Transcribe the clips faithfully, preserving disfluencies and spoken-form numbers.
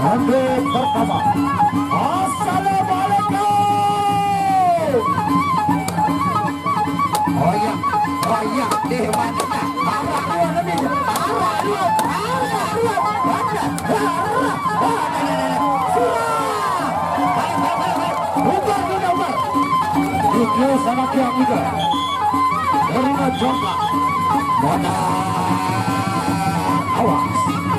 Ronde pertama. Assalamualaikum. Royak, royak, deh, mana? Arah dua lebih. Arah dua. Arah dua. Mana? Arah. Arah. Sudah. Balik, balik, balik, balik. Bubar, bubar, bubar. Yuk, yuk, sama tiang juga. Terima coba. Mana? Awas.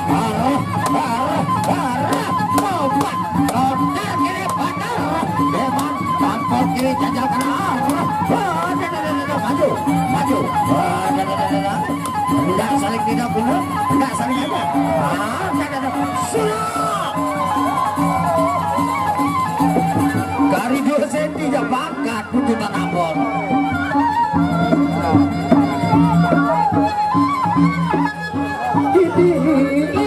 Arah, arah, arah. Coba. Lontar kiri, patar. Depan, tampol kiri, jajal kanan. Arah. Arah, arah, arah, arah. Maju, maju. Arah, arah, arah, arah. Nggak saling tidak benar, nggak saling aja. Ah, nggak ada. Sudah. Dari dua senti ya, bakat butuh tanah bor. Ini, ini.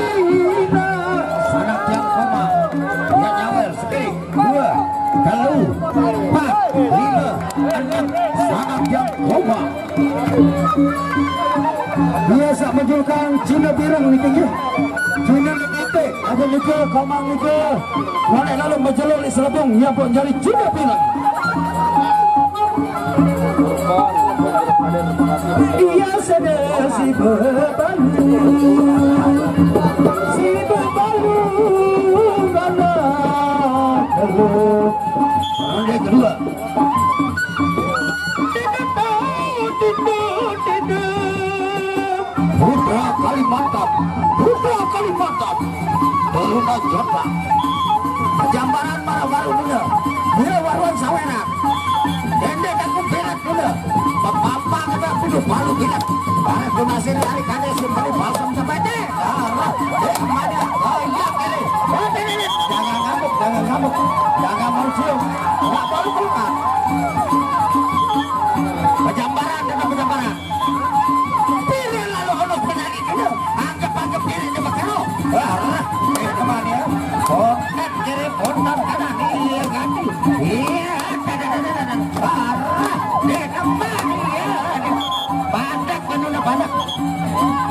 Sanak yang koma. Ya, nyawer, sekali. Dua, telu, empat, lima, enam, sangat yang kompak. Biasa menjulkan Cina Bireng nih, tinggi. Cina Kate, ada Nico, Komang Nico. Mana lalu menjelur di selebung, nyambut jari Cina Bireng. Iya, sedang si bebalu. Si bebalu, mana? Ronde kedua. Putra Kalimantan, Putra Kalimantan, Taruna Jota. Jambaran marah baru bener. Dia waruan saweran. Dende aku berat bener. Papa kata kudu balu berat. Barang donasi dari kades yang beli balsam sampai deh. Jangan ngamuk, jangan ngamuk, jangan mau cium. Nggak mau pelukan. Pejambaran dengan pejambaran. Piring lalu ono penyakit itu. Anggap-anggap diri di Mekero. Wah, eh, kemana ya? Bontet kiri, bontet kanan. Iya, ganti. Iya, ada, ada, ada, ada. Wah, eh, kemana ya? Banyak, penuh banyak.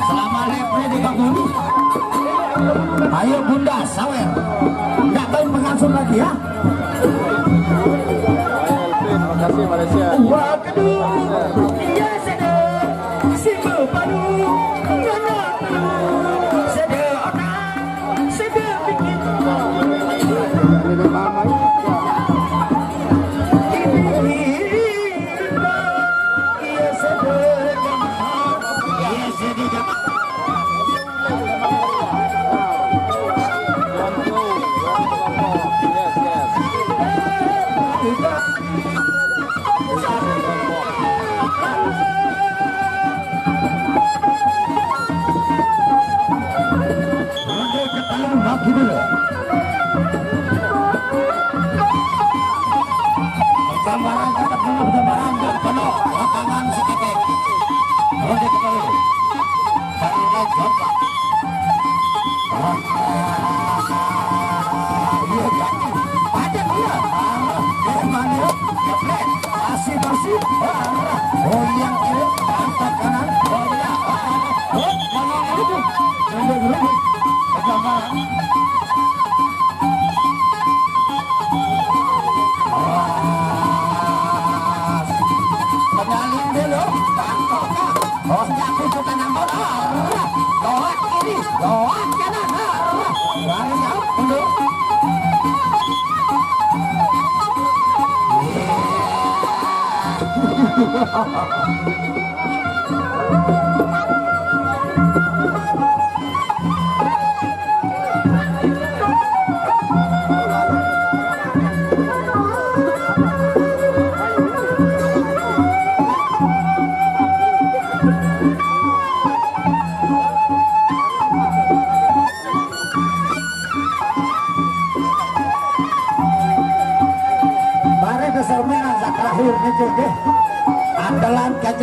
Selama lepnya di Bangkulu. Ayo Bunda, sawer. Nggak tahu pengasuh lagi ya. Terima kasih Malaysia. Waduh, iya sedang si baru, mana sedang orang, sedang bikin. Ini mama. Ronde ketelu bagi dulu. Bergambaran, tetap dulu bergambaran, dan penuh lapangan seketik. Ronde ketelu. Karena jongkak. Ah, iya, iya. Padat dia. Ah, eh, mana? Geblek. Masih bersih. Ah, goyang kiri, angkat kanan. Oh, iya. Ah, oh, jangan lupa. Ronde dulu. Bergambaran. Awas. Kenalin dulu, Bang Toga. Oh, aku suka nambah. Arah. Lewat kiri, lewat kanan. Arah. Lari jauh, mundur.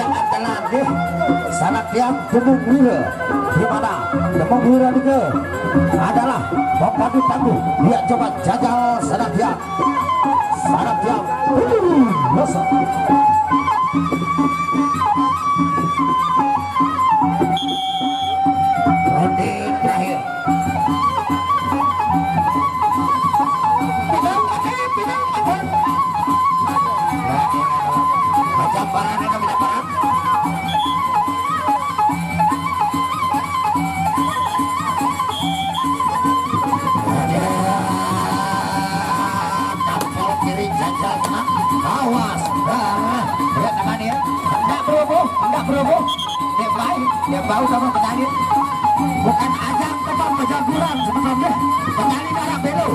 Adalah nggih, sanak tiang Temung Wira. Di mana Temung Wira nika adalah pepadu tangguh. Dia coba jajal sanak tiang. Sanak tiang. Rasa. Ronde terakhir. Pegang kaki, pegang kaki. Macam barang, macam barang. Tampol kiri, jajal tengah. Awas, dah. Lihat tangan dia. Hendak beroboh, hendak beroboh. Dia baik, dia bau sama penyalin. Bukan ajang tempat berjaguran sebetulnya. Penyalin anak belo.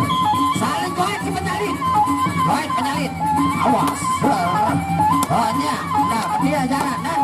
Saling goek si penyalin. Goek penyalin. Awas. Hanya, nah, dia jalan. Dan